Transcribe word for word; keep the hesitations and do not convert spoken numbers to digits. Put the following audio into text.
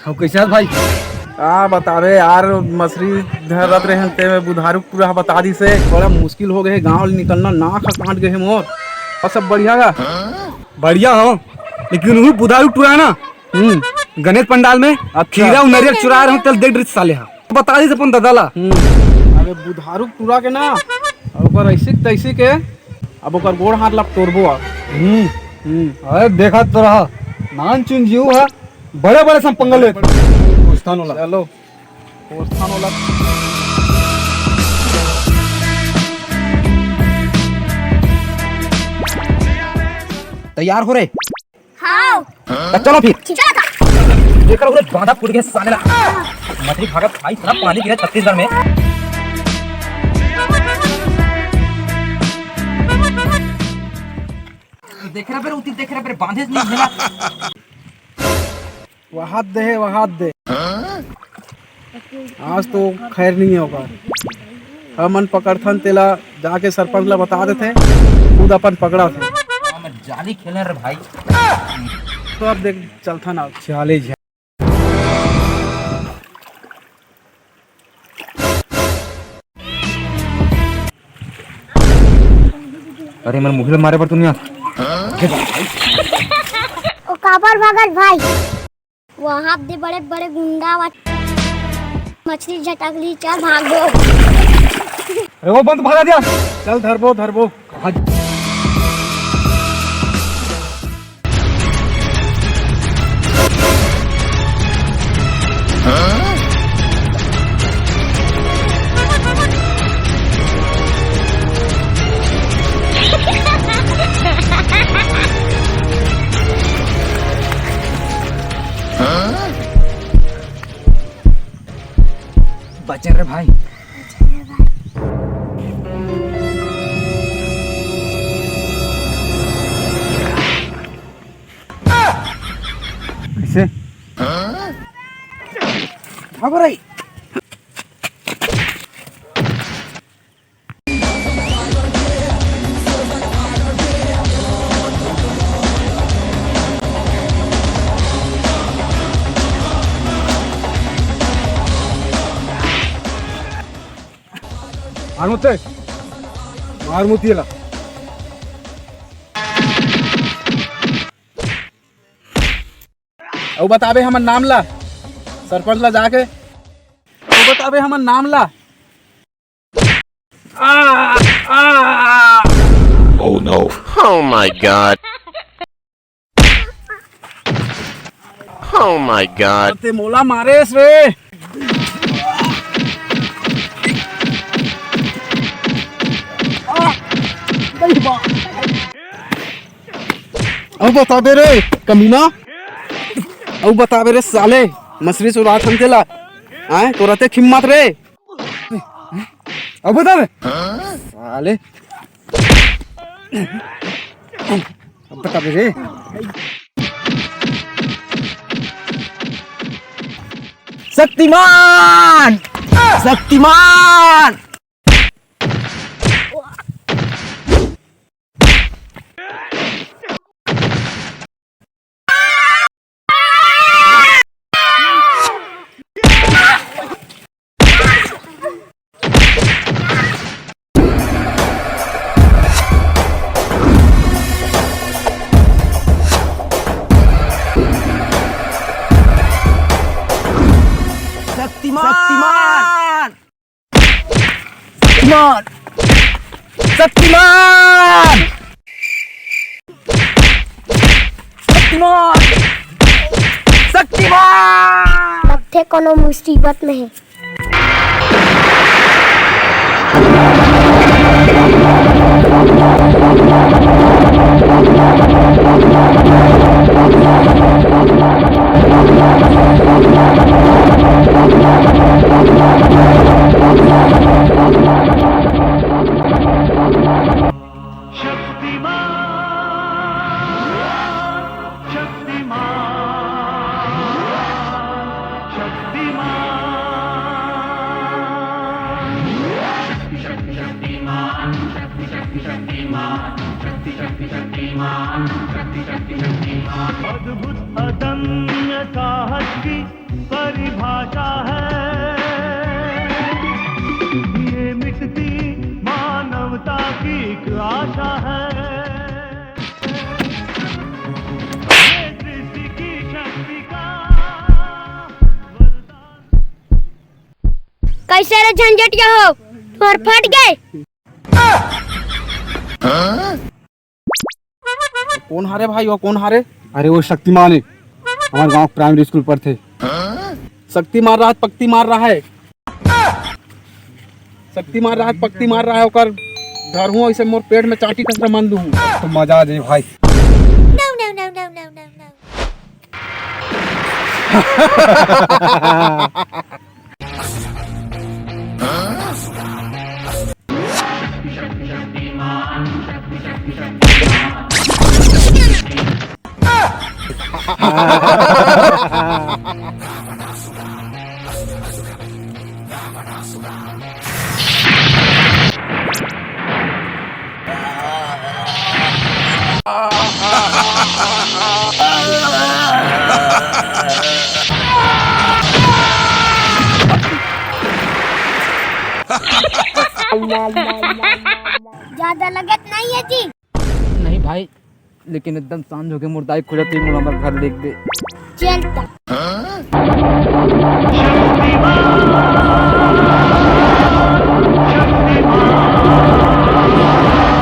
अब कैसे हाल भाई? का बताबे यार, मछरी धरत रहे हन, ते में बुधारू टूरा बता दिस हे। बड़ा मुश्किल हो गए हे, गाँव ले निकलना नाक ह काट गए हे मोर। और सब बढ़िया गा? बढ़िया हो, लेकिन वो बुधारू टूरा हे ना, हम्म। गणेश पंडाल में अच्छा। खीरा अउ नरियर चुरा रहे हो, तेल देख डरिस साले हा। बता दिस अपन दादा ला। हम्म। अबे बुधारू टूरा के ना, अब ओकर ऐसी तैसी के, अब ओकर गोड़ हाथ ला टोरबो अब। हम्म। हम्म। अरे देखा तो रहा, नान चुन जीव हा, बड़े बड़े सब पंगा ले। स्थान वाला। चलो, स्थान वाला। तैयार हो रे? हाँ। त चलो फिर। चलो त। जेकर उरे बांधा फूट गए साले ला। मछली भागत भाई, इतना पानी गिरा छत्तीसगढ़ में। देख रहा बेरे, उती देख रहा बेरे, बांधे नहीं मिला। वहाद दे हे, वहाद दे। आज तो खैर नहीं हे ओकर। हमन पकड़थन तेला, जाके सरपंच ला बता देथे, खुद अपन पकड़त हे। हमन जाली खेले रे भाई। तो अब देख, चलथन अब। चाले झा। अरे, मन मुहिल मारे बर दुनिया। ओ काबर भागत भाई? वहाँ दे बड़े बड़े गुंडा वा मछली झटक ली, चल भागो। अरे वो बंद भागा दिया। चल धरबो, धरबो। बचे रे भाई। कैसे? भागो रे। मार मुते, मार मुतियला। अउ बताबे हमर नाम ला, सरपंच ला जाके। अउ बताबे हमर नाम ला। Oh no. Oh my God. Oh my God. ते मोला मारेस रे। आ, नहीं बा। अउ बताबे रे कमीना, अउ बताबे रे साले, मछरी सुरात हम तेला, आए तोरा ते हिम्मत रे। अब बताबे साले, अब बताबे रे। शक्तिमान, शक्तिमान। शक्तिमान। शक्तिमान। शक्तिमान। शक्तिमान। शक्तिमान। लगथे कोनो मुसीबत में हे। अद्भुत अदम्य साहस की परिभाषा है। ये मिटती मानवता की एक आशा है। ये सृष्टि की शक्ति का वरदान। कैसे रे झंझटिया हो, तोर फट गए? कौन हरे भाई, वो कौन हरे? अरे वो शक्तिमान है, हमारे गांव प्राइमरी स्कूल पर थे। शक्ति मार रहा है, पक्ति मार रहा है, शक्ति मार रहा है, पक्ति मार रहा है, ओकर धरहूँ ऐसे मोर पेट में चाटी तक मन दूँ। तो मजा आ जाए भाई। ज्यादा लगत नहीं है जी। नहीं भाई, लेकिन एकदम सांझ होके मुर्दाई खोजत ही मुड़ हमर घर लेके दे। चल त।